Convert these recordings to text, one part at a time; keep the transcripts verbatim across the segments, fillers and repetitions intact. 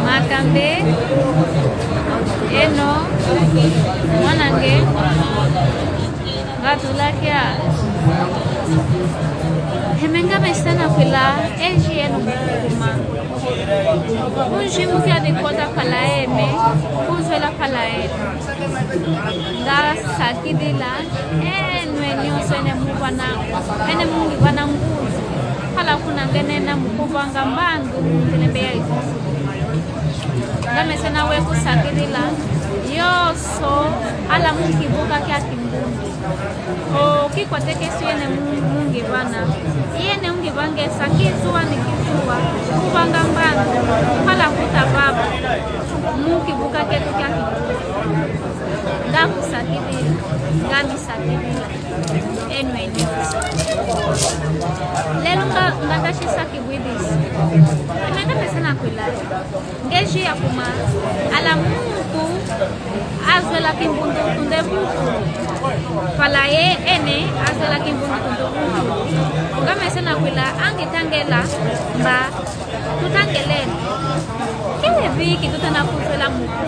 Makambe, eno, mwanange, ngatulakya. Heme ngamesena kwila, eji eno mukuma. Unji mukia dikota pala eme, kuzwela pala eme. Ngasakidila, enwe nioso ene mubana, ene mungi bana nguzu. Pala kuna ngenena mukubanga mbandu, ngelembe ya izuzu. Ngamesena we kusakidila, yoso, ala mungi buka kia kimbundu. O, kikwateke su yene mu-, mungi bana. Yene mungi bangesa, kizuwa ni kizuwa, kubanga mbandu, pala kuta baba, muki buka ketu kia kimbundu. Ngakusakidila, ngamisakidila, enwe nioso. Lelo nga, ngangashisakibwidisi. Eme ngamesena kwila. Ngeji ya kuma, ala muntu azwela kimbundu tunde buku. Pala ye ene azwela kimbundu tunde buku. Ngamesena kwila angitangela mba tutangeleni. Kile biki tutana kuzwela mukuku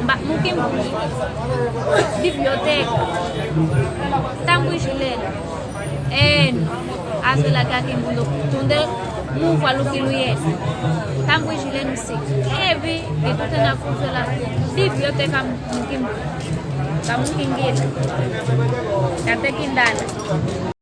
mba mukimbundu. Bibliothèque. Tambujileni. Eno, azwela kia kimbundu tunde muvwa lukilu yenu. Tambujileni si. Ebi, bitutena kuzwela bibliothèque mukimbundu. Kamukingila. Katekindala.